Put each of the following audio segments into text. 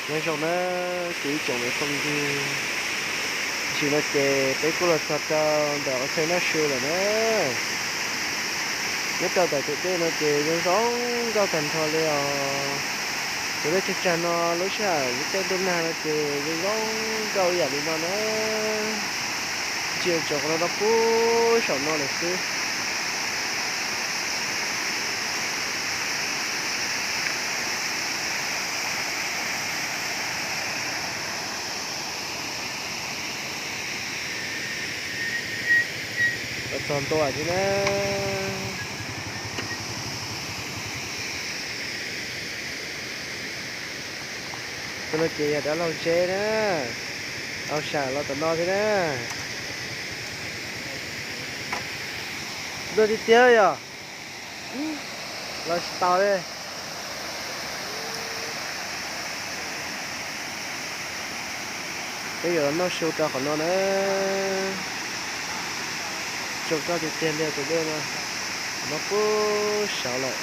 Nyob zoo na, kuv ib tsoom niam txiv phooj ywg, tam sim no ces peb kuj los txog rau ntawm qhov chaw noj su lawm na. Nyob rau ntawm tus dej no ces zoo zoo nkauj tag nrho li os. Tus dej tsag tsag no lub sij hawm lub caij ntuj nag no ces zoo zoo nkauj ib yam li no na. Ntsia tsoom qhov no rau puag saum no lawm xwb. Txog ntua thiab na. Tus no ces yog dab laug Tseb na, laug sam los tom no thiab na. Dua tiag tiag yog los tsis tau li. Peb yuav los noj su rau qhov no na. Zoo nkauj tiag tiag li tus dej no, no puag saud lawm.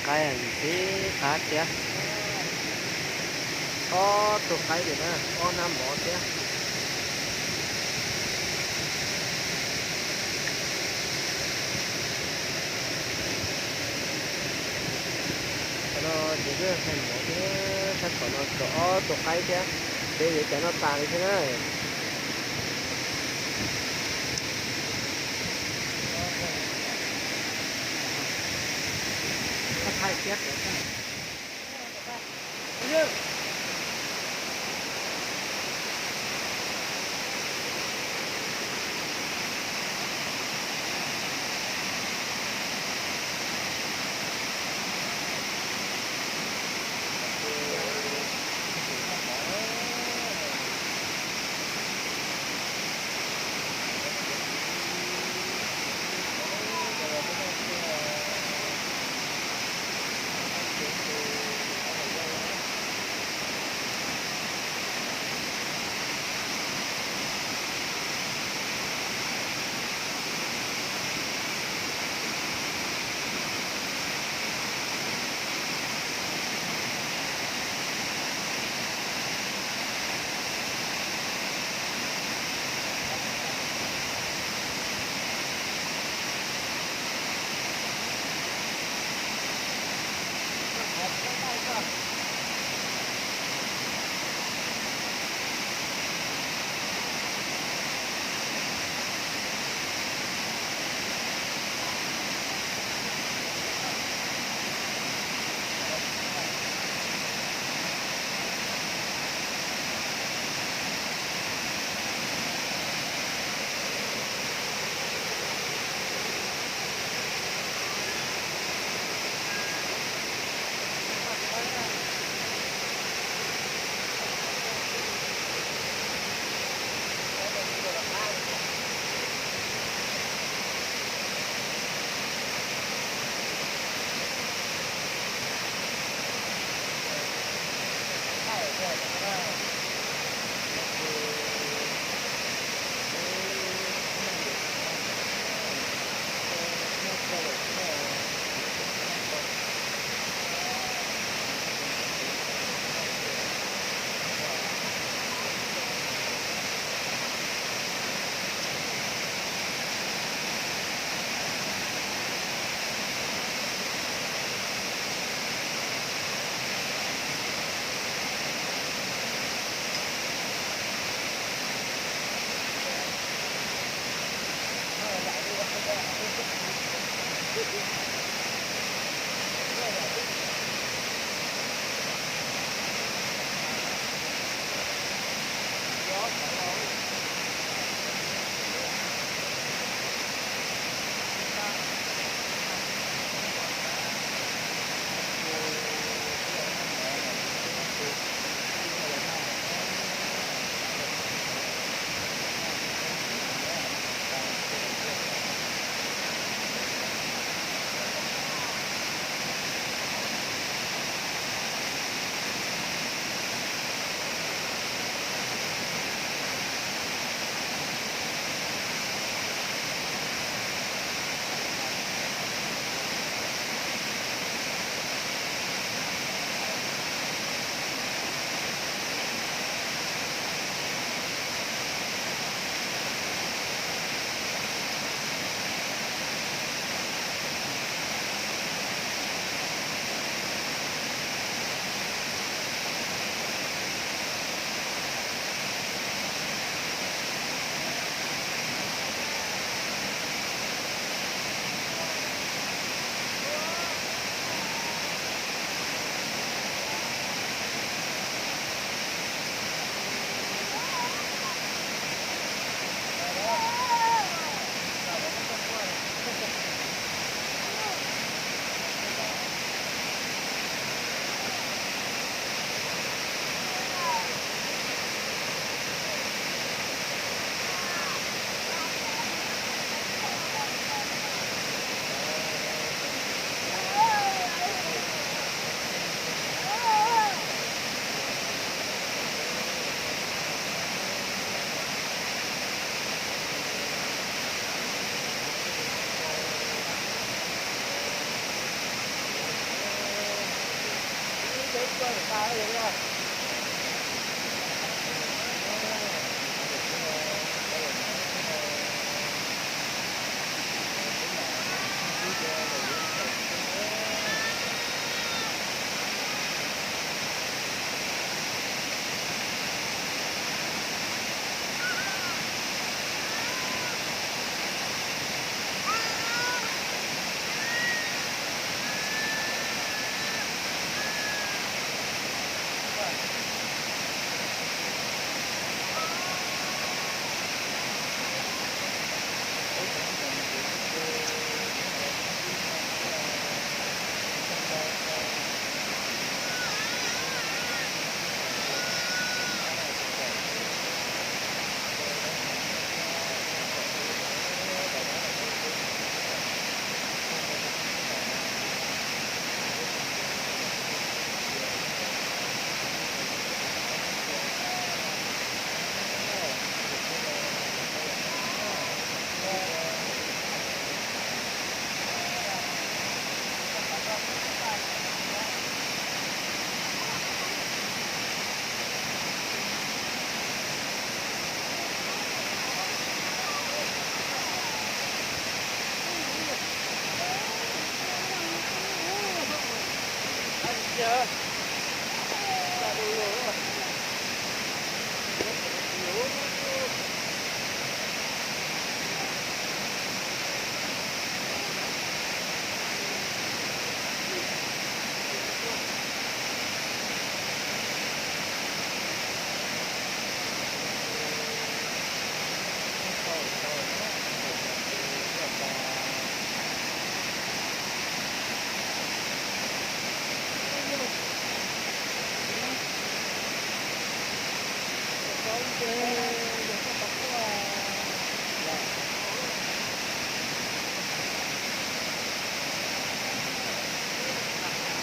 Qaib ntxim qab thiab. Ob tug qaib li na, ob hnab mov thiab. Qhov no ces lub thaij mov thiab, sab tom no tau ob tug qaib thiab. Ces yuav cov no tas li thiab na.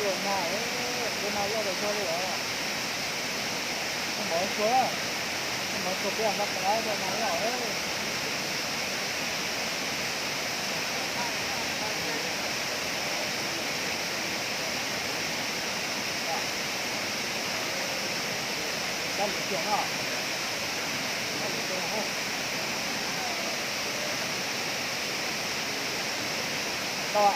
Tuaj mas, tuaj mas loj tas zog li os. Mov tsuag, mov tsuag peb nqa plab tuaj mas loj. Kab lwm tiag no. Kab lwm tiag no. Tau.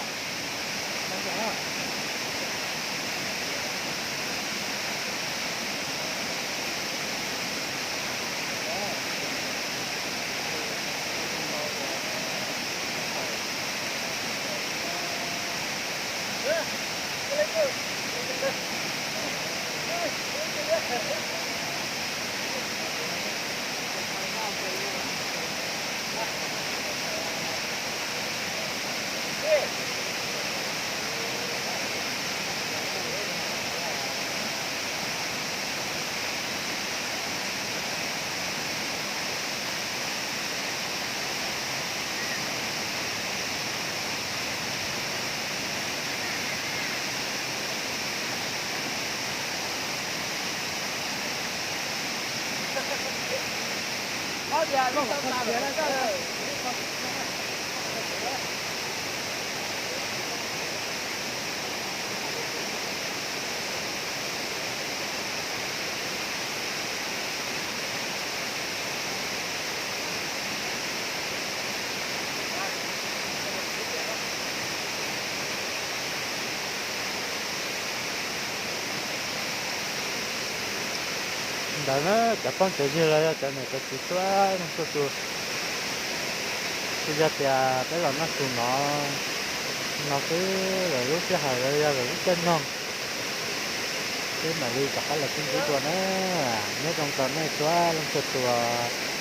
Ntawd na, cov phooj cov ywg los yog cov niam cov txiv txhua leej txhua tus, tsuas yog tias peb los noj su no, no xwb, lawv lub sij hawm los yog lawv lub caij nyoog, peb mam li rov qab los sib ntsib dua na. Nyob zoo rau nej txhua leej txhua tus.